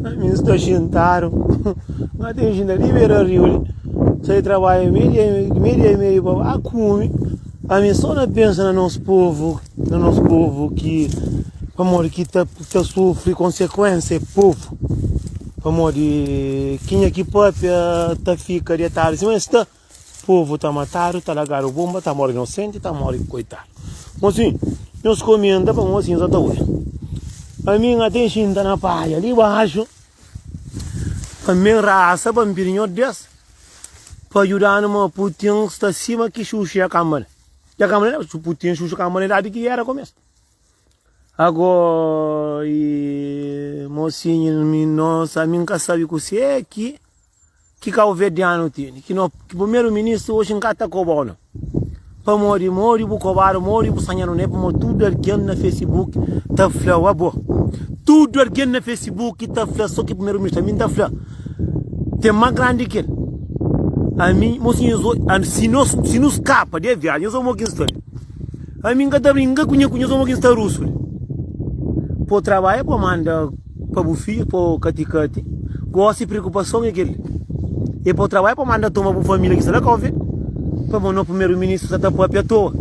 Ami N sta xintadu, N ka ten xinta li bera riu li, sai trabadju meio dia meio dia e meio pa ba kume, ami so na pensa na nos povu, na nos povu ki pamodi ki ta ta sufri konsekuensia é povu, pamodi kenha ki papia ta fika detadu sima es sta. Povu ta matadu, ta lagadu bonba, ta móre inosenti, ta móre koitadu. Mosinhu, nhos komenta pa mosinhu sa ta odja. Ami N ka ten xinta na padja li baxu pa mi rasa pa N pidi Nhordes pa djuda-nu ma Putin sta sima ki xuxu ya kamba li. Ya kamba li, Putin xuxu kamba li dadi ki géra kumesa. Ago i mosinhu mi no sa mi N ka sabe kuse ki. Ki kauverdianu tene ki no ki primeru ministru oxi nka ta kobau no pamodi modi bu kobadu modi bu sanhadu ne pamodi tudu algen na facebook ta flau abo tudu algen na facebook ta fla so ki primeru ministru ami nta fla ten ma grandi ki el ami mosinhu si no si no skapa de viajen nhos omo ki nsta li ami nka ta brinka ku nha ku nhos omo ki nsta rusu li po trabadja po manda Pa bu fidju po kati-kati. Gosi preokupason é kel-li. É pa bu trabadja pa manda toma bu família ki sta la Kau Verde. Pamodi no primeru ministru sa ta papia atoa.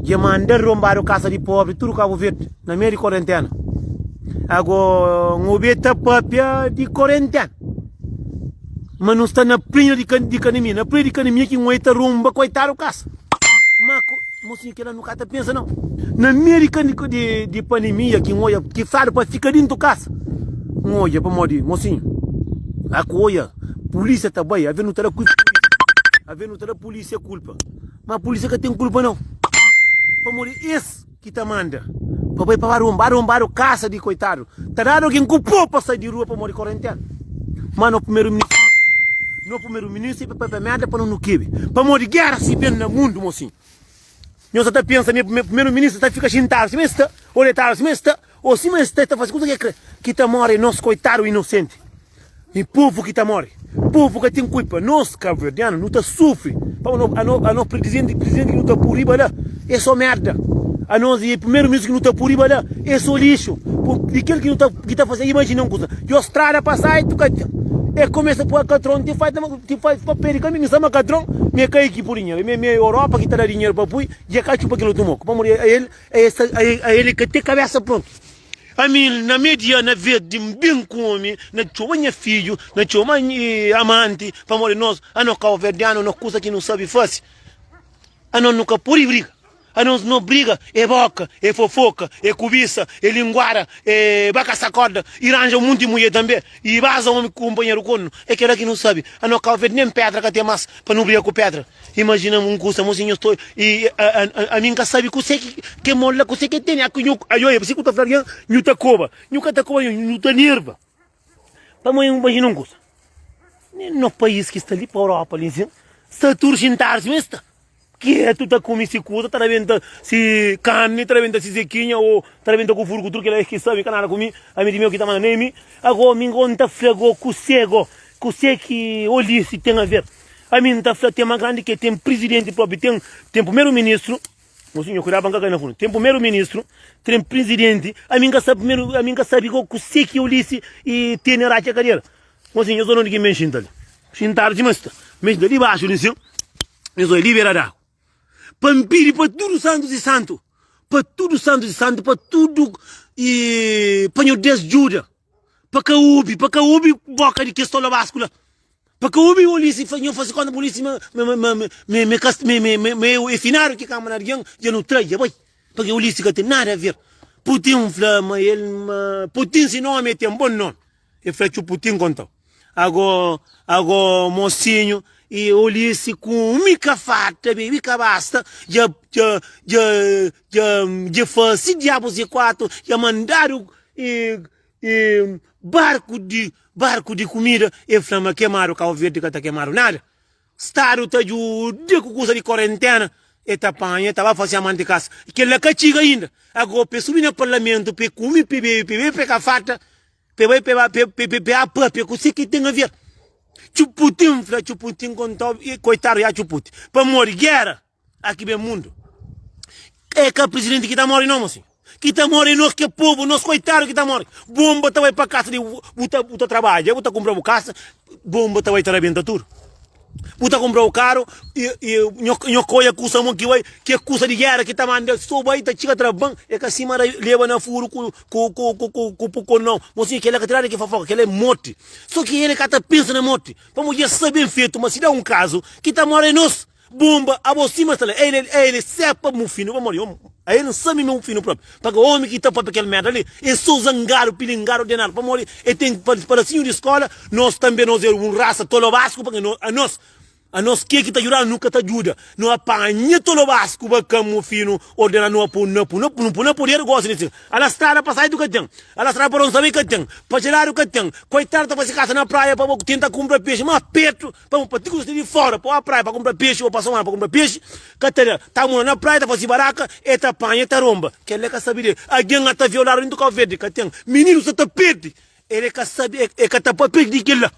Dja manda rombadu kasa di pobri tudu Kabu Verdi na meiu di korentena. Ago N obi el ta papia di korentena. Ma nu sta na plena di kanemia, na plena di kanemia ki N oi ta romba koitadu kasa. Ma Mosinhu kela nu ka ta pensa nau. Na meiu di di pandemia ki N oja ki fladu pa fika dintu kasa N oja pamodi mosinhu a ku oja pulisia ta bai aves nu ta da kulpa pulisia aves nu ta da pulisia kulpa ma pulisia ka ten kulpa nau pamodi es ki ta manda pa bai pa ba romba rombadu kasa di koitadu ta dadu algin ku po pa sai di rua pamodi korentena ma no primeru ministru no primeru ministru e pa papia merda pa no nu kebe pamodi gera si ben na mundu mosinhu. Nhos sa ta pensa ma primeru ministru ta fika xintadu sima es sta, ô detadu sima es sta, ô sima es sta es ta faze kuza ki es kre? Ki ta móre é nos koitadu inosenti i povu ki ta móre. Povu ka ten kulpa. Nos kabuverdianu nu ta sufri pamodi anos prizidenti ki nu ta pui riba la é so merda. Anos i primeru ministru ki nu ta pui riba la é so lixu. Di kel ki nu ta ki ta faze imajina un kuza, di ostrada pa sai tu ka ten. E kumesa pui katron ti fai Ti faz pa pedi ka mi, mi sama kadron, mi e ka ekipu dinheru, mi mi e Europa ki ta da dinheru pa pui, dja ka txupa kel otu moku, pamodi a el a el e ka ten kabesa prontu. Ami na me dia na vez di N bin kume, na txoma nha fidju, na txoma amanti, pamodi nos ano kauverdianu no kusa ki no sabi fasi, ano no ka pudi briga. Anos no briga é boka, é fofoka, é kubisa, é linguada, é baka sakoda i ranja un munti mudjer tanbe i baza omi ku kunpanheru kornu. É kela ki no sabi. Ano Kau Verdi nen pedra ka ten mas pa no briga ku pedra. Imajina un kusa mo si nhos to i ami N ka sabi kuse ki ke mola kuse ke tene. Aku nhu ayo e si ku ta fla algen nhu ta koba. Nhu ka ta koba nhu, nhu ta nerva. Pamodi imajina un kusa. Nen no pais ki sta li pa Europa li nsin sta tudu xintadu sima es sta. Ketu ta kume si kuza, ta rabenta si karni, ta rabenta si zekinha o ta rabenta ku furu ku tudu kila es ki sabe ka nada ku mi, ami di meu ki ta manda na mi. Ago mi go N ta fla go kuse go, kuse ki Ulisses ten a ver? Ami N ta fla ten ma grandi ke ten prizidenti propi, ten ten primeru ministru, mosinho kuidadu pa N ka kai na fundu, ten primeru ministru, ten prizidenti, ami N ka sabe primeru, ami N ka sabe go kuse ki Ulisses tene ratxa kadera. Mosinho, nhos ola undi ki N ben xinta li, xintadu sima sta, N ben xinta dibaxu li sin. Nhos oi libera d'agu pa N pidi pa tudu santus i santu, pa tudu santus i santu, pa tudu i pa Nhordes djuda, pa ka obi, pa ka obi boka di kes tolobasku la, pa ka obi polisi fla, nho fasi konta polisi ma ma ma ma ma ka ma ma ma e finadu ki kama na algen dja nu trai dja bai, pabia polisi ka ten nada aver. Putin fla ma el ma Putin si nomi e ten bon nomi. E fla txuputin kontau. Ago, ago mosinhu i Ulissi kumi ka farta, bebi ka basta, dja, dja, dja, dja, dja fasi diabus i kuatu, dja mandadu i, i barku di, barku di kumida. E fla ma kemadu Kau Verdi ka ta kemadu nada. Stadu ta djuda ku kusa di korentena, e ta panha, e ta ba fasi amanti kasa. Kila ka txiga inda. Ago pe subi na parlamentu, pe kumi, pe bebe, pe bebe, pe ka farta, pe bai, pe ba, pe, pe, pe, pe a papia kuse ki ten aver. Txuputin fla, txuputin kontau, e koitadu ya txuputi. Pamodi gera aki ben mundu. É ka presidenti ki ta mori no, mosinhu. Ki ta more é nos ki é povu, nos koitadu ki ta more. Bonba ta bai pa kasa di bu ta bu ta trabadja, bu ta kunpra bu kasa, bonba ta bai ta rabenta tudu. Bu ta kunpra bu karu i i nho nho ka oja kusa mo ki bai, ki é kusa di gera ki ta manda so bai ta txiga traban, é ka sima leba na furu ku ku ku ku ku ku pukon nau. Mosinhu kela ka ten nada ki fofoka, kela é morti. So ki el ka ta pensa na morti, pamodi el sabe ben fetu ma si da un kazu ki ta more é nos. Bomba abo sima sta la el el sepa mufinu pamodi el n sabi ma mufinu propi pake omi ki ta papia kel merda li e so zangadu pilingadu ordenadu pamodi e ten padasinhu di skola nos tanbe nos e un rasa tolobasku pake anos anos ke ki ta judanu nu ka ta juda no apanha tolobasku bakan mufinu ordenadu no pun na pun na pun na poder gosi di Ala strada pa sai du ka ten, ala strada pa ronsa bai ka ten, pa geladu ka ten. Koitadu ta fasi kasa na praia pa bo tenta kumpra pexi, ma pertu pa bo pa ti ku sta di fora pa ba praia pa kumpra pexi o pa somada pa kumpra pexi ka ta da. Ta mora na praia ta fasi baraka e ta panha e ta romba. Kela e ka sabi de. Algin a ta violadu dintu Kau Verdi ka ten. Mininu sta ta perdi el e ka sabi e ka ta papia di kila.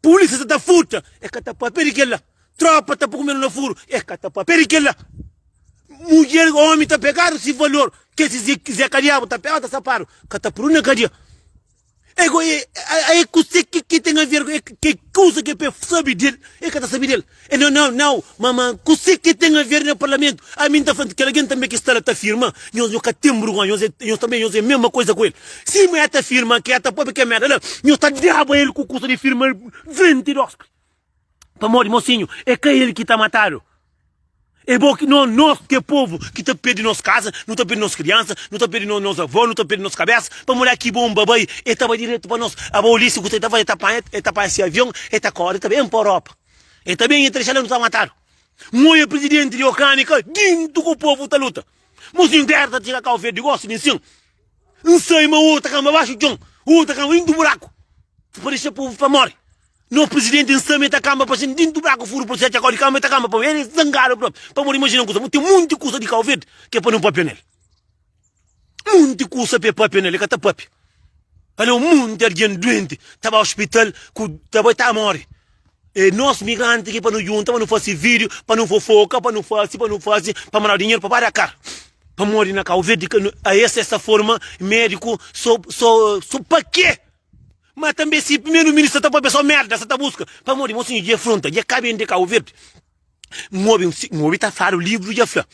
Pulisia sta ta furta e ka ta papia di kila. Tropa ta pui kumenu na furu e ka ta papia di kila. Mudjer omi ta pegadu si valor ke si ze kadiabu ta pegadu ta sapadu ka ta puru na kadia. Ego e e kuse ki ki ten a ver ke kusa ke pe sabi del e ka ta sabi del. E nau nau nau ma ma kuse ki ten a ver na parlamentu ami nta fla kel algen tanbe ki sta la ta firma nhos nho ka ten burgonha nhos nhos tanbe nhos e mesma koisa ku el. Sima e ta firma ke ta papia ke merda la nhos ta daba el ku kusa di firma 22. Pamodi, mosinhu, é ka el ki ta matadu. É bo ki, no, nos ki é povu ki ta perde nos kaza, nu ta perde nos kriansa, nu ta perde nos avó, nu ta perde nos kabesa. Pamodi aki bonba bai, e ta bai diretu pa nos. Abo Ulisses ku ta ta fai, e ta panha, e ta panha si avion, e ta kore, e ta ben pa Europa. E ta ben e ta dexa la nu ta matadu. N oia prizidenti di Ukrania ka dintu ku povu ta luta. Mosinhu, gera ta txiga Kau Verdi gosi di nsin. N sai ma otu ta kanba baxu txon, otu ta kanba dintu buraku pa dexa povu pa more. Nos presidenti N sa ma e ta kanba pa xinti dintu buraku furu pa txakau di kanba e ta kanba pa el e zangadu propi pamodi imajina un kusa ten munti kusa di Kau Verdi ke pa no papia nel munti kusa pa e papia nel e ka ta papia pa no munti algen duenti ta ba ospital ku ta bai ta more e nos migranti ki pa no junta pa no fasi video pa no fofoka pa no fasi pa no fasi pa mandau dinheru pa ba da kar pamodi na Kau Verdi a es esta forma mediku so so so pa ke. Ma tanbe si primeru ministru sa ta papia so merda sa ta buska pamodi mosinhu dja fronta dja ka bende Cabo Verde N obi N obi ta fladu livru dja fla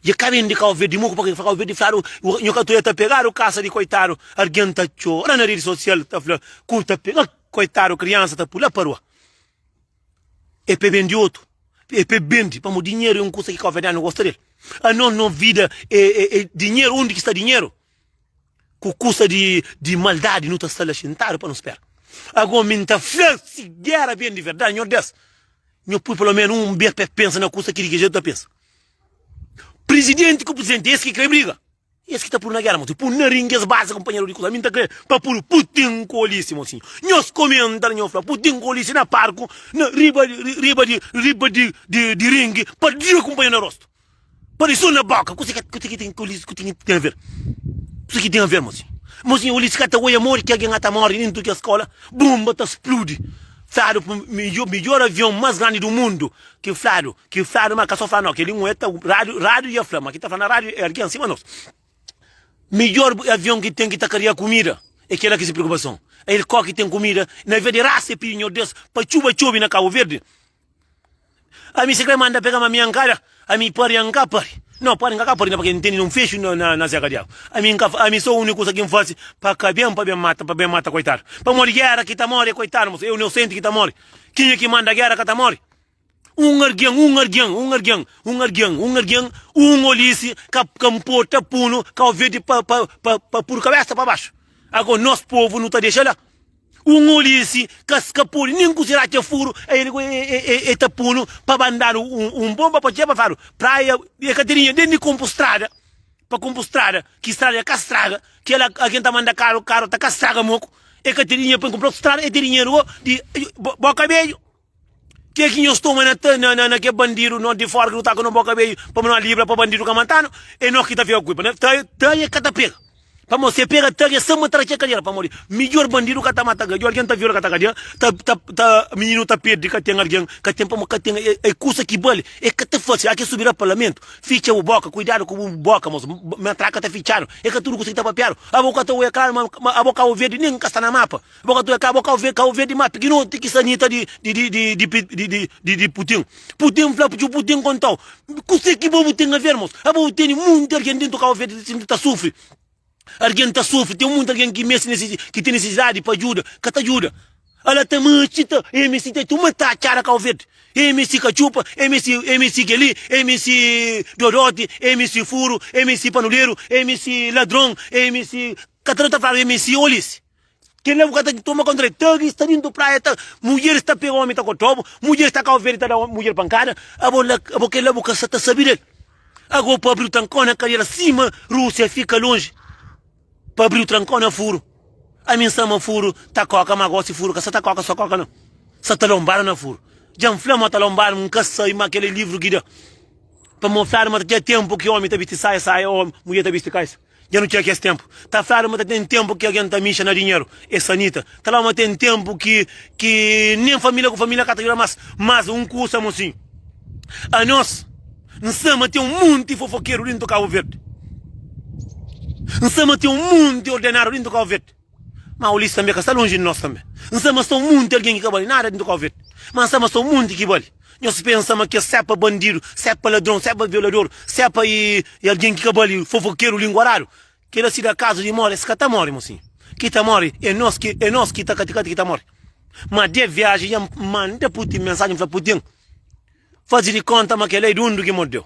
dja ka bende Cabo Verde mo ku pa Cabo Verde fladu nhu ka ta pegadu kasa di koitadu algen ta txora na redi sosial ta fla ku ta pega koitadu kriansa ta pula pa rua e pe bende otu e pe bende pamodi dinheru e un kusa ki Cabo Verdianu gosta del anos no vida e e dinheru undi ki sta dinheru Ku kusa di di maldadi nu ta sta la xintadu pa nu spera. Ago mi N ta fla, si gera ben di verdadi, Nhordes, nho pui pelo menu un bes pa es pensa na kusa ki di ki jetu ta pensa. Prizidenti ku prizidenti, es ki kre briga, es ki ta puru na gera, mosinhu. Puru na ringi es basa kunpanheru di kusa. Mi N ta kre pa puru Putin ku Olise, mosinhu. Nhos komenta, nho fla, Putin ku Olise na parku, na riba riba di riba di di ringi pa dria kunpanheru na rostu. Pode so na boka, kusa ki kusa ki ten kusa ki ten a ver? Kusa ki ten a ver, mosinhu? Mosinhu, Ulisses ka ta oia modi ki algen ata mori dentu ki skola, bomba ta spludi. Fladu pa midjor, midjor avion mas grandi du mundu ki fladu, ki fladu ma ka so fla no, keli un e ta radiu, radiu ia fla, ma ki ta fla na radiu e algen sima nos. Midjor avion ki ten ki ta karia kumida, e kela ki si preokupason. El ko ki ten kumida, na vez di rasa e pidi Nhordes pa txuba txobi na Kabu Verdi. Ami si kre manda pega ma mi ankada ami pari an ka pari no pari nka ka pari na pake ntende nun fexu na na na seka diabu ami nka ami so uniku kusa kin fasi pa ka ben pa ben mata pa ben mata koitadu pamodi gera ki ta mori é koitadu mosu é inosenti ki ta mori kenha ki manda gera ka ta mori un argen un argen un argen un argen un argen un olisi ka ka nporta punu kau verde pa pa pa pa puru kabesa pa baxu ago nos povu nu ta dexa la. Un olisi ka ka pode nin ku si ratxa furu, el e ta punu pa bandadu un bonba pa txeba pa fladu praia e ka ten dinheru den di konpu strada pa konpu strada ki strada ka straga kila algen ta manda karu karu ta ka straga moku e ka ten dinheru pa kunpra strada e ten dinheru go di boka bedju ke ki nhos toma na na na ke bandidu no di fora ki no ta ku no boka bedju pa no libra pa bandidu ka matanu e no ki ta fika ku kulpa ta e ka ta pega. Pamodi si e pega tag e sama tra txê kadiera pamodi midjor bandidu ka ta mata algen algen ta viola ka ta kadia ta ta ta mininu ta perdi ka ten algen ka ten pamodi ka ten e e kusa ki bali e ka ta fasi ake subi la parlamentu fitxa bu boka kuidadu ku bu boka mos matraka ta fitxadu e ka tudu kusa ki ta papiadu abo ka ta oia klaru ma ma abo kau verdi nin ka sta na mapa abo ka ta oia abo kau ver kau verdi ma pikinoti ki sanita di di di di di di di di di putin putin fla putin kontau kuse ki bo bu ten aver mos abo bu tene munti algen dentu kau verdi ta sufri. Algen ta sufri, ten munti algen ki meste ki ten nesesidadi pa ajuda, ka ta ajuda. Ala ta mexi ta e mesti ta tuma ta atxada Kau Verdi, e mesti katxupa, e mesti e mesti keli, e mesti dodoti, e mesti furu, e mesti panuleru, e mesti ladron, e mesti ka ta ta fladu e mesti olisi. Kela bu ka ta toma konta del. Tagi sta dintu praia ta mudjeris ta pega omi ta kotobu, mudjeris ta Kau Verdi ta da mudjer pankada, abo la abo kela bu ka sa ta sabi del. Ago pa abriu trankau na kadera sima Rússia fika lonji pa abriu trankau na furu. Ami N sta ma furu ta koka ma gosi furu ka sa ta koka so koka nau. Sa ta lonbadu na furu. Dja N fla ma ta lonbadu N ka sai ma kel é livru ki da. Pamo fladu ma ta txega tenpu ki omi ta bisti saia saia o mudjer ta bisti kaisa. Dja nu txega kes tenpu. Ta fladu ma ta ten tenpu ki algen ta mixa na dinheru. É sanita. Ta fladu ma ten tenpu ki ki nen família ku família ka ta djuda mas. Mas un kusa mosinhu, anos N sa ma ten un monti fofokeru dintu Kabu Verdi. N sa ma ten un monti ordenadu dintu Kabu Verdi. Ma Ulisses tanbe ka sta lonji di nos tanbe. N sa ma sta un monti algen ki ka bali nada dintu Kabu Verdi. Ma N sa ma sta un monti ki bali. Nhos pensa ma kes sepa bandidu, sepa ladron, sepa violador, sepa i algen ki ka bali, fofokeru, linguaradu, kela si da kazu di mori, es ka ta mori, mosinhu. Ki ta mori e nos ki e nos ki ta katikati ki ta mori. Ma de viaji dja N manda Putin mensaji, N fla Putin, fazi di konta ma kela e dundu ki mordeu.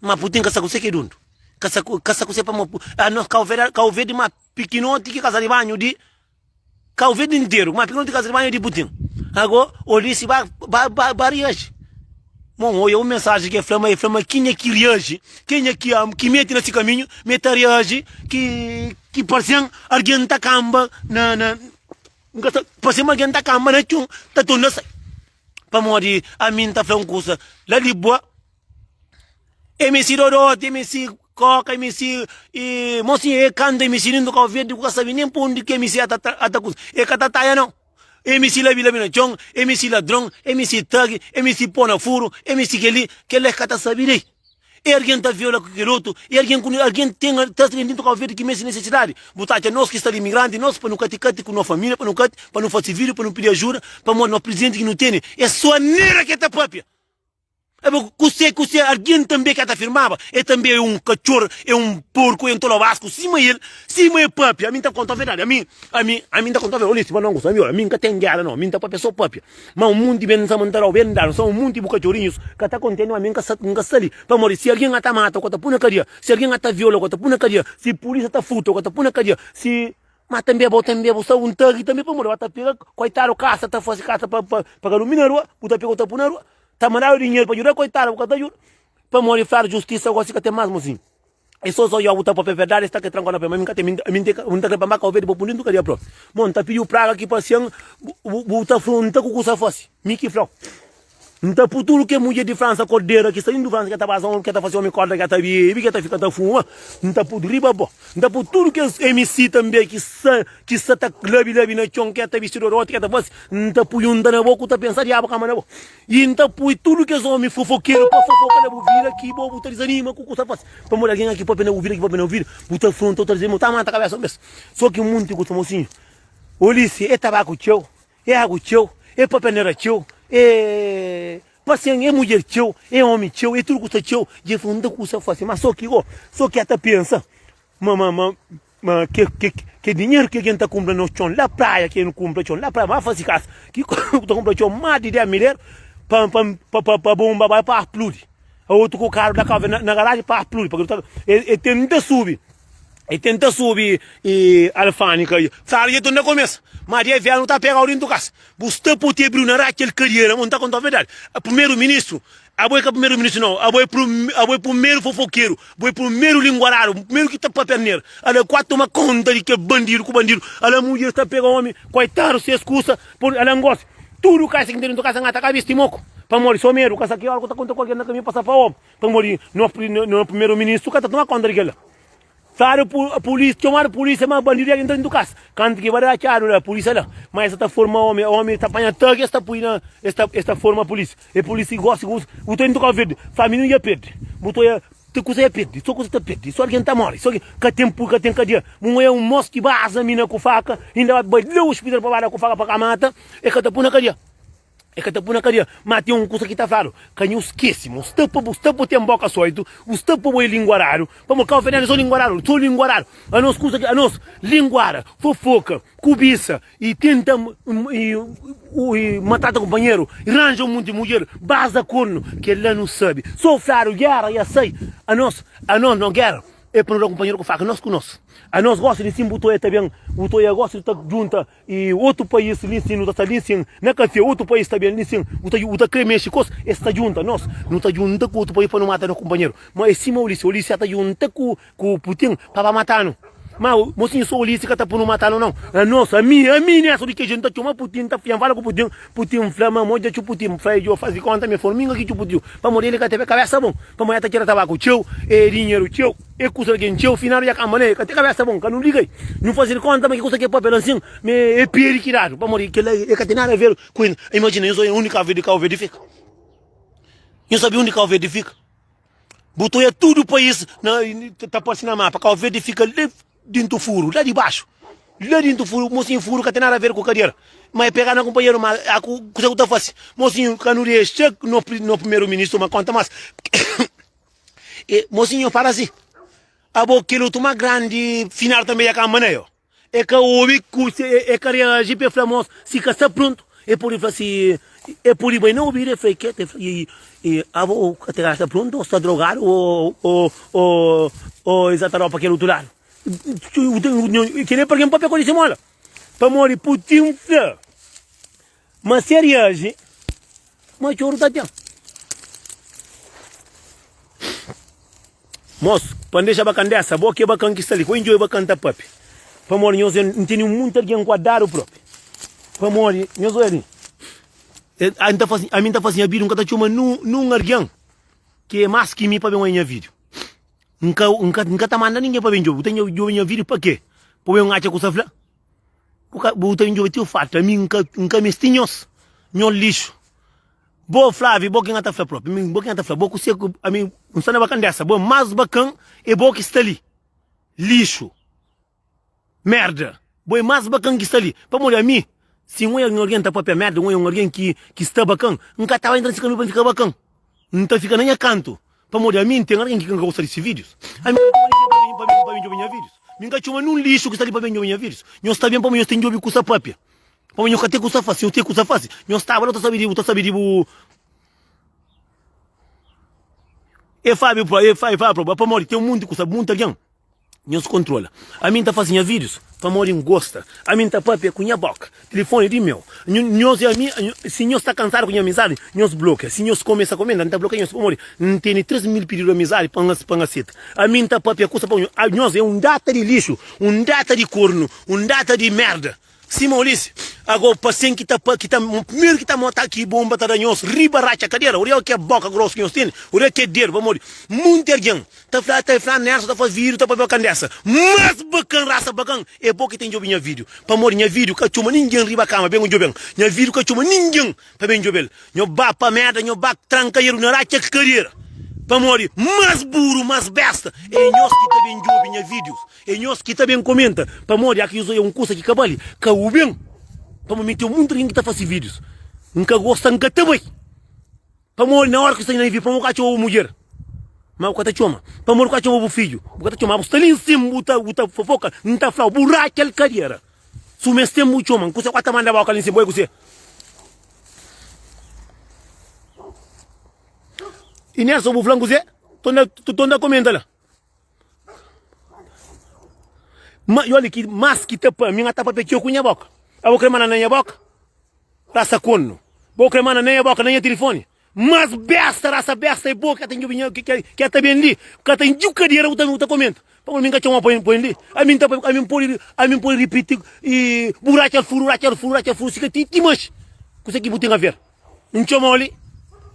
Ma Putin ka sa kuse ki e dundu. Ka sa ka sa kuse pamo anos Kau Verdi Kau Verdi ma pikinoti ki kasa di banhu di Kau Verdi interu ma pikinoti ki kasa di banhu di Putin. Ago Ulisses ba ba ba ba reaji. Mon oia un mensaji ki e fla ma e fla ma kenha ki reaji, kenha ki ki meti na si kaminhu ma e ta reaji ki ki parsen algin ta kanba na na N ka sa parsen ma algin ta kanba na txon ta torna sai. Pamodi ami N ta fla un kusa la di bua. MC Dodoti, MC Koka, MC e mocinho e canta MC lindo Cabo Verde ku ka sabe nem pa undi ki MC ata ata kusa e ka ta taia não. MC labi labi na txon, MC ladron, MC thug, MC pó na furu, MC keli, kela e ka ta sabe dei. E algen ta viola ku kel otu, e algen ku algen ten ta ten dintu Cabo Verde ki meste nesesidadi. Bu ta atxa nos ki sta li imigranti nos pa nu kati kati ku no familia pa nu kati pa nu fasi video pa nu pidi ajuda pamodi no presidenti ki nu tene e so anera ki e ta papia. Kuse, kuse, algen tanbe ki ta afirmaba, E tanbe é un katxor, é un porku, é un tolobasku, sima el, sima e papia. Ami N ta konta verdadi, ami, ami, ami N ta konta verdadi. Olha, si pa no gosta, ami, ami N ka ten géra, no, ami N ta papia so papia. Ma un munti ben, N sa ma N ta dau ben dadu, N sa un munti bu katxorinhus ka ta kontenti, ma ami N ka sa, N ka sta li. Pamodi si algen ata mata, ku ta pui na kadia, si algen ata viola, ku ta pui na kadia, si pulisia ta furta, ku ta pui na kadia, si. Ma tanbe bo tanbe bu sta un tagi tanbe pamodi ba ta pega koitadu kasa ta fasi kasa pa pa pa ka durmi na rua bu ta pega bu ta pui na rua ta mandadu dinheru pa juda koitadu bu ka ta juda pamodi fladu justisa gosi ka ten mas mosinhu e so so bu ta papia verdadi sta ke tranka na pe ma mi ka ten mi mi ta kre pa mba kau verde bo pun dintu kadia propi mo nta pidiu praga ki pasian bu bu ta fronta ku kusa fasi mi ki flau. N ta pui tudu ke mudjer di Fransa kordera ki sta indu Fransa ke ta baza omi ke ta fasi omi korda ke ta bebi ke ta fika ta fuma N ta pui riba bo N ta pui tudu kes MC tambe ki sa ki sa ta labi labi na txon ke ta bisti doroti ke ta fasi N ta pui unta na bo ku ta pensa diabu kama na bo i N ta pui tudu kes omi fofokeru pa fofoka na bu vida ki bo bu ta disanima ku kusa fasi pamodi algen aki papia na bu vida ki papia na bu vida bu ta fronta bu ta disanima bu ta mata kabesa un bes so ki munti kusa mosinhu Ulissi e tabaku txeu. É agu txeu, é papanera txeu, é pasien, é mudjer txeu, é omi txeu, é tudu kusa txeu. Dja fla, N ta kusa fase, ma so ki go, so ki a ta pensa ma ma ma ma ke ke ke dinheru ki algen ta kunpra nos txon la praia, ke nu kunpra txon la praia, ba fase kasa, ki ku ta kunpra txon más di 10 mil eru pa pa pa pa bomba bai pa apludi, otu ku karu la kau na garaji pa apludi, pa e tenta subi. E tenta subi e alfândika i fala, Dja torna kumesa. Ma di avianu nu ta pegau dintu kasa. Bu sta poti abriu na ratxa el kadiera. N ta kontau verdadi. Primeru ministru, abo é ka primeru ministru nau. Abo é abo é primeru fofokeru, bo é primeru linguaradu, primeru ki ta papia nera. Ala kua toma konta di kel bandidu ku bandidu. Ala mudjer sta pega omi, koitadu ses kusa. Ala ngosi, tudu kasa ki N ten dintu kasa N ka ta ka bisti moku. Pamodi so medu kasa ki ora ku ta konta ku algen na kaminhu pasa pa omi. Pamodi no primeru ministru ka ta toma konta di kel-la. Fladu pulísia, txomadu pulísia ma bandidu dja entra dentu kasa. Kantu ki ba da atxadu la, pulísia la. Ma es sa ta forma omi, omi ta panha tag es ta pui na, es ta, es ta forma pulísia. E pulísia gosi ku bu ta entra Kau Verdi, fla mininu dja perde. Bu ta oia te kusa dja perde, so kusa ta perde, so algen ta more, so ka ten pu, ka ten kadia. Bu oia un mos ki baza mina ku faka, inda ba bai la ospital pa ba da ku faka pa ka mata, e ka ta pui na kadia. E ka ta pui na kadia. Ma ten un kusa ki ta fladu, ka nhu skese ma u sta pa bu sta pa bu ten boka soitu, u sta pa bo é linguaradu, pamodi kauverdianu é so linguaradu, so linguaradu. Anos kusa ki anos linguara, fofoka, kubisa i tenta i maltrata kunpanheru, i ranja un monti mudjer, baza kornu, kel-la nu sabe. So fladu gera ya sai, anos anos no gera. É pa nu da kunpanheru ku faka, nos ku nos. Anos gosi di sin bu toia ta ben, bu toia gosi ta djunta i otu país li sin, nu ta sta li sin na kafé, otu país ta ben li sin, bu ta bu ta kre mexe kos, es ta djunta nos, nu ta djunta ku otu país pa nu mata nos kunpanheru. Ma é sima Ulissi, Ulissi ata djunta ku ku Putin pa ba matanu. Ma mosinhu so Ulissi ka ta punu matanu nau. Anos, ami, ami Nelson di Keju, N ta txoma Putin, N ta fia, N fala ku Putin, Putin fla ma mo dja txu Putin fla djo fazi konta mi forminga ki txu Putin pamodi el ka teve kabesa bon pamodi el ta txera tabaku txeu e dinheru txeu e kusa algen txeu final dja kamba ne ka te kabesa bon ka nu liga nu fazel konta ma ki kusa ke papia la nsin me e peri ki dadu pamodi kila e ka ten nada ver ku el imajina nhos oia undi kau verde kau verde fika nhos sabi undi kau verde fika bu ta oia tudu pais na ta parsi na mapa kau verde fika li Dintu furu, la di baxu. La dintu furu, mosinhu furu ka ten nada a ver ku kadera. Ma e pega na kunpanheru, ma a ku kusa ku ta fasi. Mosinhu ka nu dexa no no primeru ministru ma konta mas. E mosinhu fala si, Abo kel otu ma grandi final tambe ya ka mana yo. E ka obi ku e ka reaji pa e fla mos si ka sta prontu. E pudi fla si, e pudi bai na obidu e fla e keta, e fla e e abo ka ta sta prontu o sta drogadu o o o o e sa ta ropa kel otu ladu. Kila é pa algen papia ku di simola. Pamodi Putin fla ma si e reaji ma txoru ta ten. Mos, pa N dexa bakan desa, bo ki é bakan ki sta li, ka enjoy bakan ta papia. Pamodi nhos é, N tene munti algen guardadu propi. Pamodi, nhos oja li, N ta fasi, ami N ta fasi nha video, N ka ta txoma nun algen ki é mas ki mi pa ben oja nha video. N ka, N ka, N ka ta manda ningen pa ben djobe. Bu ta djobe nha video pa ke? Pa ben atxa kusa fla? Bu ka, bu ta ben djobe ti falta. Ami N ka, N ka mesti nhos, nhos lixu. Bo Flávio, bo ki nha ta fla propi, mi bo ki nha ta fla, bo ku se ku ami N sta na bakan desa, bo mas bakan é bo ki sta li, lixu, merda, bo é mas bakan ki sta li, pamodi ami si N oia un algen ta papia merda, N oia un algen ki ki sta bakan, N ka ta ba entra na se kaminhu pa N fika bakan, N ta fika na nha kantu, pamodi ami N ten algen ki ka gosta di se vídius, ami N ka txoma ningen pa ben pa ben djobe nha vídius, mi N ka txoma nun lixu ki sta li pa ben djobe nha vídius, nhos sta ben pamodi nhos ten djobe kusa papia. Pamodi nho ka ten kusa fasi, nho ten kusa fasi. Nho staba la, bu ta sabi di, bu ta sabi di bu. E Fábio, e Fábio, Fábio, pamodi ten munti kusa, munti algen. Nhos kontrola. Ami N ta fasi nha vídius pamodi N gosta. Ami N ta papia ku nha boka. Tilifoni di meu. Nhos e ami, si nhos sta kansadu ku nha amizadi, nhos blokia. Si nhos kumesa komenta, N ta blokia nhos pamodi N tene 3000 pididu di amizadi pa N pa N aseta. Ami N ta papia kusa pa nhos. Nhos é un data di lixu, un data di kornu, un data di merda. Sima Ulisses, ago pa sen ki ta pa ki ta primeru ki ta mota ki bomba ta da nhos riba ratxa kadera, ora ke boka grosu ki nhos tene, ora ke dedu, pamodi munti argen ta fla ta fla Nelson ta faz video ta papia kandesa, mas bakan rasa bakan e bo ki ten djobi nha video, pamodi nha video ka txoma ningen riba kama ben djoben, nha video ka txoma ningen pa ben djobel, nho ba pa merda nho ba tranka yeru na ratxa kadera, pamodi mas buru mas besta e nhos ki ta ben djobi nha videos. É nhos ki ta ben komenta pamodi aki nhos oia un kusa ki ka bali, ka u ben pamodi mi ten munti algen ki ta fasi videos N ka gosta N ka ta bai pamodi na ora ki sta na vi pamodi bu ka txoma bu mudjer ma bu ka ta txoma pamodi bu ka txoma bu fidju bu ka ta txoma bu sta li nsin bu ta bu ta fofoka N ta flau bu ratxa el kadera su mes ten bu txoma kuse ku ta manda boka li nsin bo é kuse. I Nelson bu flan kuse? Tonda tonda komenta la. Ma, i oli ki mas ki ta pa mi, N ta papia txeu ku nha boka. Abo kre manda na nha boka? Rasa kornu. Bo kre manda na nha boka, na nha tilifoni? Mas besta, rasa besta é bo ki ta djobe nha, ki ki ta ben li, ka ta dju kadera bu ta bu ta komenta. Pamodi mi N ka txoma pa pa li. Ami N ta ami N pode ami N pode ripiti i bu ratxa furu, ratxa furu, ratxa furu si ka ti ti manxi. Kuse ki bu ten aver? N txomau li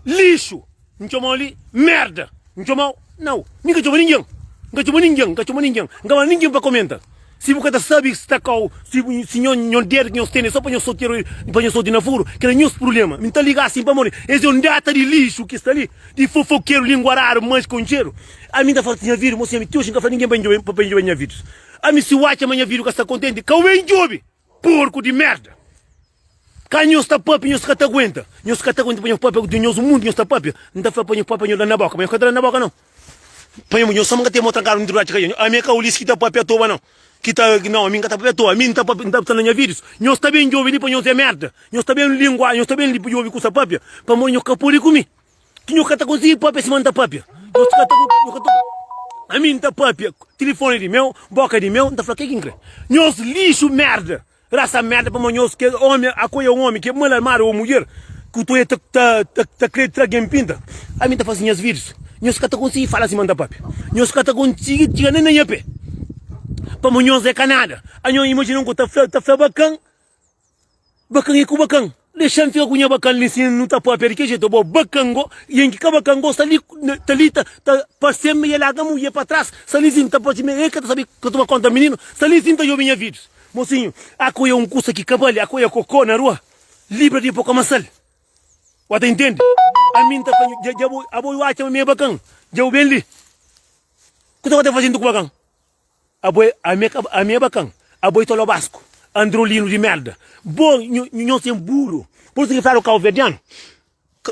lixu, N txomau li merda, N txomau, nau, mi ka txoma ningen. N ka txoma ningen, N ka txoma ningen, N ka manda ningen pa komenta. Si bu ka ta sabe sta kau, si si nho nho dedu ki nhos tene so pa nhos soteru pa nhos soti na furu, kela nhos prublema. Mi ta liga asin pamodi es é un data di lixu ki sta li, di fofokeru, linguaradu, mas konxedu. Ami N ta fala nha vida, mosinha, mi ti oji N ka fla ningen pa N djobe pa N djobe nha vidus. Ami si bu atxa ma nha vidu ka sta kontenti, ka bu ben djobe! Porku di merda! Ka nhos ta papia, nhos ka ta aguenta. Nhos ka ta aguenta pa nhos papia di nhos mundu nhos ta papia. N ta fla pa nhos papia nhos da na boka, ma nhos ka ta da na boka nau. Pa nhos, nhos sama ka ten mo trankadu dentru di atxa ka ami é ka Ulisses ki ta papia atoa nau. Ki ta, nau, ami N ka ta papia atoa. Ami N ta papia, N ta sta na nha videos. Nhos ta ben djobe li pa nhos é merda. Nhos ta ben lingua, nhos ta ben li pa djobe kusa papia. Pamodi nhos ka pode ku mi. Ki nhos ka ta konsigi papia sima N ta papia. Nhos ka ta, nhos ka ta, ami N ta papia, tilifoni di meu, boka di meu, N ta fla ke ki N kre. Nhos lixu merda. Rasa merda pamo nhos ke omi akoia un omi ke mal armadu ou mudjer ku toia ta ta ta kre tra gen pinta ami ta fasi nhas videos nhos ka ta konsigi fala sima nta papia nhos ka ta konsigi txiga nen na nha pe pamo nhos é ka nada anho imajina un ku ta fla ta fla bakan bakan é ku bakan Dexa-m fika ku nha bakan li sin nu ta papia di ki jetu bo bakan go yen ki ka bakan go sta li ta li ta ta parse-m ma e larga mudjer pa tras sta li sin ta parse ma e ka ta sabe ka toma konta mininu sta li sin ta djobe nha videos mosinhu akoia un kusa ki ka bali akoia koko na rua libra di po ka masal wa ta intende ami n ta fla nhu dja bo abo yu atxa ma mi e bakan dja bu ben li kusa ku ta fase ntu ku bakan. Abo é ami é ka ami é bakan abo é tolobasku androlino di merda bo nho nhos é buru por isso ki fladu kauverdianu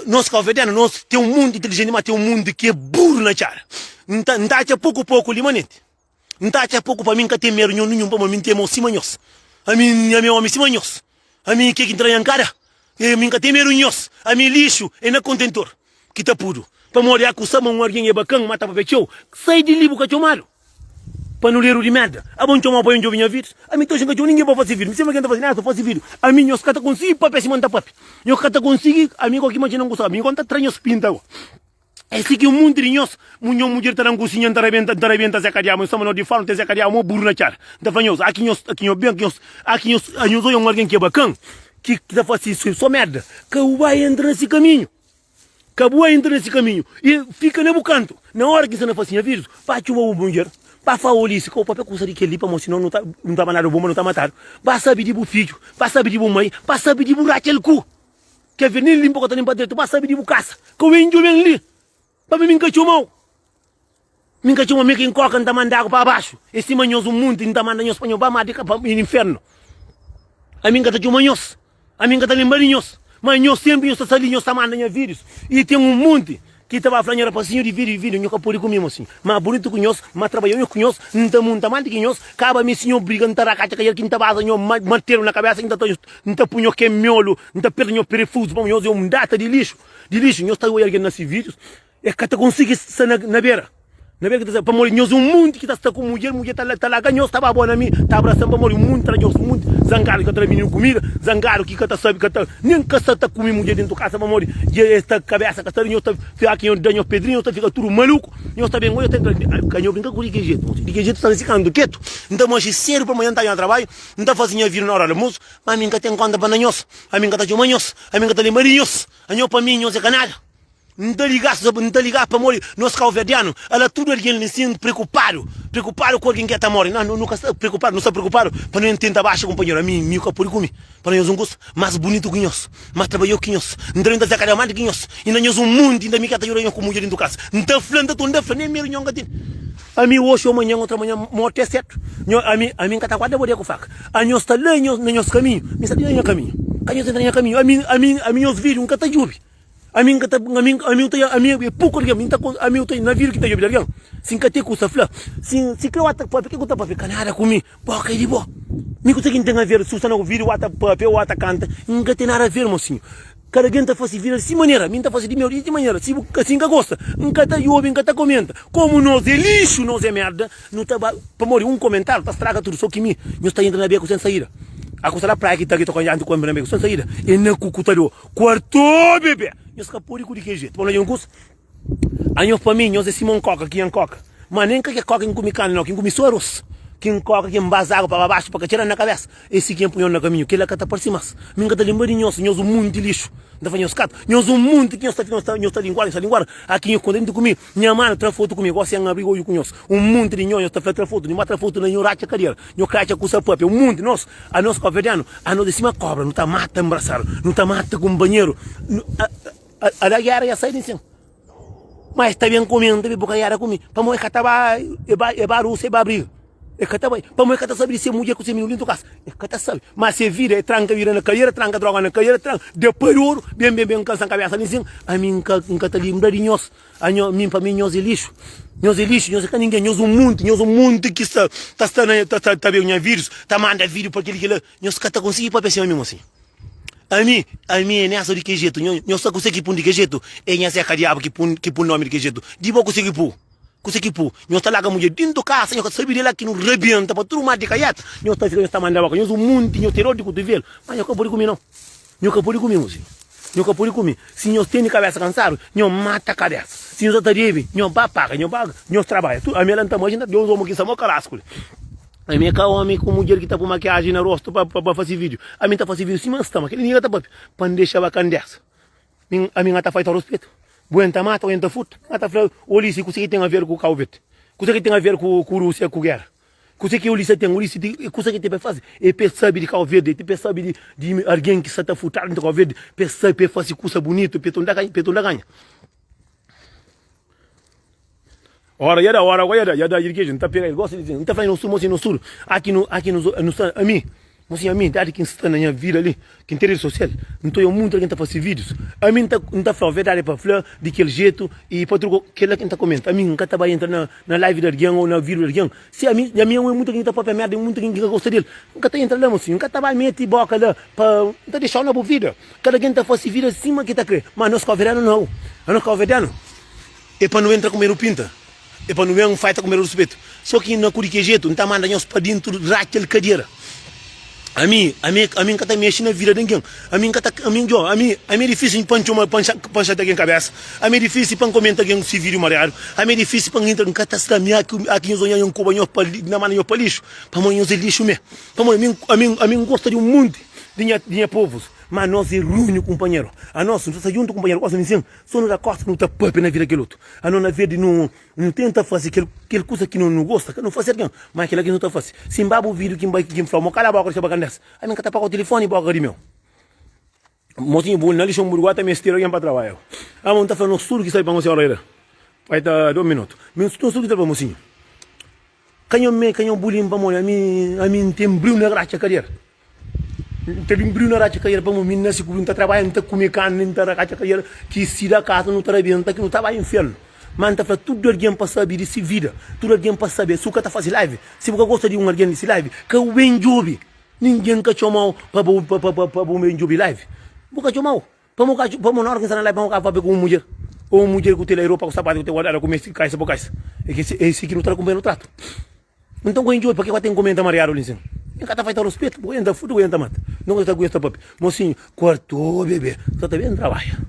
nos kauverdianu nos tem um mundu inteligenti ma tem um mundu ki é buru na txada nta nta atxa poku poku li manenti nta atxa poku pa mi nka tem medu nho ninhun pamodi mi ntem mau sima nhos ami ami é omi sima nhos ami ke ki ntra nha nkada mi nka tem medu nhos ami lixu é na kontentor ki ta pudu pamodi akusa ma un argen é bakan ma ta papia txeu sai di li bu ka txomadu. Panuleru di merda. Abo N txomau pa N djobe nha vidus? Ami toxi N ka txoma ninguém pa fase vidu. Mi sima ken ta fase nada, so fase vidu. Ami nhos ka ta konsigi papia sima N ta papia. Nhos ka ta konsigi, ami goki ma txena N ku sabi. Mi go N ta tra nhos pinta go. É si ki un munti di nhos, mu nho mudjer ta da-m kusinha, N ta rabenta, N ta rabenta Zé Kadiabu. Nhos sama no di fala, N ten Zé Kadiabu mo buru na txada. N ta fla nhos, aki nhos, aki nho ben, ki nhos, aki nhos, nhos oia un argen ki é bakan, ki ta fase so merda, ka bu bai entra na si kaminhu. Ka bu entra nesse kaminhu i fika na bu kantu. Na ora ki N sta na fase nha vidus, ba txoma bu mudjer, ba fla Ulisses, ka bu papia kusa di kel-li, pamodi sinon nu ta nu ta mandadu bonba, nu ta matadu. Ba sabe di bu fidju, ba sabe di bu mai, ba sabe di bu ratxa-l ku. Ker ver, nen linpa ka ta linpa dretu, ba sabe di bu kasa. Ka bu ben djobe-m li, pabia mi N ka txoma-u. Mi N ka txoma, mi ki N koka, N ta manda agu pa baxu. É sima nhos un munti, N ta manda nhos pa nhos ba, má di ka pa infernu. Ami N ka ta txoma nhos, ami N ka ta lenbra di nhos. Má nhos sénpri nhos ta sta li, nhos ta manda nha vídius. I ten un munti ki ta ba fla nha rapasinhu di vídiu, vídiu, nho ka pode ku mi, mosinhu. Má bunitu ku nhos, má trabadja nho ku nhos, N ta munta más di ki nhos. Kaba mi si nho briga, N ta rakatxa ka el ki N ta baza nho martelu na kabésa, N ta N ta pui nho ke miolu, N ta perta nho perefuzu, pamodi nhos é un data di lixu, di lixu. Nhos ta oia algen na si vídius. E ka ta konsigi sta na, na bera. Na bera ki ta sta, pamodi nhos é un munti ki ta sta ku mudjer, mudjer ta, ta larga nhos, ta ba bo na mi, ta abrasa-m, pamodi un munti ta nhos, un munti zangadu ki ka ta da mininu kumida, zangadu ki ka ta sabe, ka ta, nen ka sta ta kume mudjer dentu kasa, pamodi dja es ta kabesa ka sta di nhos, ta fika ki nhos da nhos pedrinhu, nhos ta fika tudu maluku, nhos ta ben oi, nhos ta entra, ka nho brinka ku di ki jetu, mosi, di ki jetu sta na si kantu ketu, N ta manxe sedu pa manha, N ta nha trabadju, N ta fase nha vida na ora di almosu, ma ami N ka ten konta pa na nhos, ami N ka ta txoma nhos, ami N ka ta lenbra di nhos, anho pa mi nhos é ka nada. N ta liga N ta liga pamodi nos kauverdianu ala tudu algen li sin preokupadu preokupadu ku algen ki ta mori nu ka sta preokupadu nu sta preokupadu pa nu tenta baxa kunpanheru ami mi ka pudi kume pa nhos un kusa mas bunitu ki nhos mas trabadjau ki nhos N ta tenta seka diamanti ki nhos inda nhos un munti inda mi ka ta juda nhos ku mudjer dintu kasa N ta fla N ta torna fla nen medu nhos ka tene ami oxi o manhan otra manhan morti é sertu nho ami ami N ka ta guarda bo dia ku faka anhos sta la na nhos kaminhu mi sta li na nha kaminhu ka nhos entra na nha kaminhu ami ami ami nhos vidu N ka ta jubi. Ami N ka ta, ami, ami N ta, ami é poku algen, mi N ta, ami N ta, na vida ki N ta djobe di algen, si N ka ten kusa fla, si, si kre ata papia, ke ku ta papia? Ka nada ku mi, boka é di bo. Mi kuse ki N ten a ver si bu sta na vida ou ata papia ou ata kanta, N ka ten nada a ver, mosinhu. Kada algen ta fasi vida di si manera, mi N ta fasi di meu di si manera, si bu, si N ka gosta, N ka ta djobe, N ka ta komenta. Komu nos é lixu, nos é merda, nu ta ba, pamodi un komentariu ta straga tudu, so ki mi, nhos ta entra na beku sen saida. A kusa la praia ki ta ki ta konja anti ku entra na beku sen saida, e na ku ku ta do. Kuartu bebé! Nhos ka pode ku di kel jetu. Pa nhos kusa? Anhos pa mi, nhos é sima un koka ki nha koka. Ma nen ka ke koka ki N kume karni nau, ki N kume so aros. Ki N koka, ki N baza agu pa ba baxu pa ka txera-m na kabesa. É si ki N pui nhos na kaminhu, kel-la ka ta parse más. Mi N ka ta lenbra di nhos, nhos un monti lixu. N ta fla nhos katu, nhos un monti ki nhos ta fika, nhos ta linguara, nhos ta linguara. Aki nhos kontenti ku mi, nha manu tra fotu ku mi, gosi N abri odju ku nhos. Un monti di nhos, nhos ta fla tra fotu, nhos ba tra fotu na nho ratxa kadera, nho kratxa kusa papia. Un monti nos, anos kabuverdianu, anos é sima kobra, nu ta mata nbrasadu, nu ta mata kunpanheru. A da géra dja sai di sin. Ma es ta ben kumenta mi, bu ka yara ku mi. Pamodi e ka ta ba, e ba, e ba Rúsia, e ba briga. E ka ta bai. Pamodi e ka ta sabe di se mudjer ku se mininu dintu kasa. E ka ta sabe. Ma se vida e tranka vida na kaiera, tranka droga na kaiera, tranka. Da pa di oru, ben, ben, ben kansa kabesa li sin. Ami N ka, N ka ta limbra di nhos. Anho, mi, pa mi nhos é lixu. Nhos é lixu, nhos é ka ningen. Nhos un munti, nhos un munti ki sta, ta sta na, ta, ta, ta ben nha vídius, ta manda vídiu pa kili, kila. Nhos ka ta konsigi papia sima mi, mosinhu. Ami, ami é nessa di ki jetu? Nho, nho sa kuse ki pun di ki jetu? É nha Zeca Diabu ki pun, ki pun nomi di ki jetu. Di bo kuse ki pu? Kuse ki pu? Nho ta larga mudjer dintu kasa, nho ka ta sabi di la ki nu rabenta pa tudu mar di kaiata. Nho ta fika nho ta manda boka, nho un munti, nho ten dor di kutuvelu, ma nho ka pudi ku mi nau. Nho ka pudi ku mi, mosinhu. Nho ka pudi ku mi. Si nho tene kabesa kansadu, nho mata kabesa. Si nho sa ta debe, nho ba paga, nho ba, nho trabadja. Tu, ami la nta imajina Deus omu ki sta mo kalasku li. Ami é ka omi ku mudjer ki ta pui makiaji na rostu pa pa fasi video. Ami ta fasi video sima N sta, ma keli nigga ta papia pa N dexa ba kandesa. Mi ami N ta faita ruspetu. Bu N ta mata o N ta furta. N ta fla Ulissi kuse ki ten a ver ku Kau Verde? Kuse ki ten a ver ku ku Rusia ku gera? Kuse ki Ulissi ten? Ulissi ti kuse ki ten pa fasi? E pe sabi di Kau Verde, e pe sabi di di algin ki sa ta furtadu di Kau Verde, pe sabi pe fasi kusa bunitu, pe tunda pe tunda ganha. Ora ya da, ora ya da, ya da igreja, nta pega el gosta di nta fla nos tudu, mosi nos tudu, aki no, aki nos, no sta, ami, mosi ami, idadi ki nsta na nha vida li, ki nten redi sosial, nta oia muntu algen ta fasi videos, ami nta, nta fla verdadi pa fla di kel jetu i pa tudu kela ki nta komenta, ami nka ta bai entra na na live di algen ou na video di algen, si ami, ami é muntu algen ki ta papia merda, muntu algen ki ka gosta del, nka ta entra la mosi, nka ta bai meti boka la pa, nta dexau na bu vida, kada algen ta fasi vida sima ki ta kre, ma anos kauverdianu nau, anos kauverdianu. É pa nu entra ku medu pinta, é pa nu ben faita ku medu ruspetu. So ki na ku di ki jetu, N ta manda nhos pa dintu ratxa-l kadera. Ami, ami, ami N ka ta mexe na vida di ningen. Ami N ka ta, ami, djo, ami, ami é difísil pa N txoma, pa N pa N xata algen kabesa. Ami é difísil pa N komenta algen si vídiu mariadu. Ami é difísil pa N entra, N ka ta sta, ami aki, aki nhos odja N koba nhos pa li, N ta manda nhos pa lixu, pamodi nhos é lixu mê. Pamodi ami, ami, ami N gosta di un monti di nha, di nha povus, ma anos é runhu kunpanheru. Anos, nu ta sta djuntu kunpanheru, gosi mi sin. So nu da kosta nu ta papia na vida kel otu. Ano na vez di nu nu tenta fasi kel kel kusa ki nu nu gosta, ka nu fasi algen, ma kila ki nu ta fasi. Si N ba bu vidu ki N bai ki N flau mo kala boka di xa bakandesa, ami N ka ta paga tilifoni boka di meu. Mosinhu bu na Lixemburgu ata mestera algen pa trabadja. Amo N ta fla nos tudu ki sabi pa nos ora ira. Pai ta dos minutu. Mi nos tudu ki ta fla mosinhu. Ka nho me ka nho bulin pamodi ami ami N ten briu na ratxa kadera. N ten briu na ratxa kadera pamodi mi N nase ku briu, N ta trabadja, N ta kume karni, N ta ratxa kadera ki si da kaza nu ta rabenta ki nu ta bai infernu. Ma N ta fla tudu algen pa sabe di si vida, tudu algen pa sabe si bu ka ta fase live, si bu ka gosta di un algen di si live, ka bu ben djobe. Ningen ka txomau pa bu pa pa bu ben djobe live. Bu ka txomau. Pamo ka pamo na ora ki nsta na live pamo ka papia ku un mudjer ou un mudjer ku tela ropa ku sapatu ku te guardadu ku mesti kaisa pa kaisa e ki e si ki no tra kumpanheru tratu nton ku enjoy pake ku ten komenta mariadu li nsin e ka ta faita ruspetu bu entra fudu bu entra mata nton ku ta gosta papia mosinhu kuartu bebe sa ta ben trabadja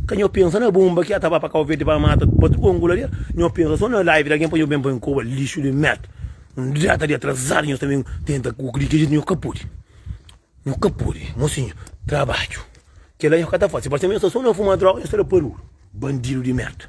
ka nho pensa na bomba ki ata ba pa kau verde pa mata pa tudu angularia nho pensa so na live di algen pa nho ben pa nkoba lixu di merda un data di atrasadu nho ta ben tenta ku di ki jetu nho ka pudi. Nhu ka pode, mosinhu, trabadju. Kela nhu ka ta fase. Parse ma nhu sta so na fuma droga, nhu sta da paruru. Bandidu di merda.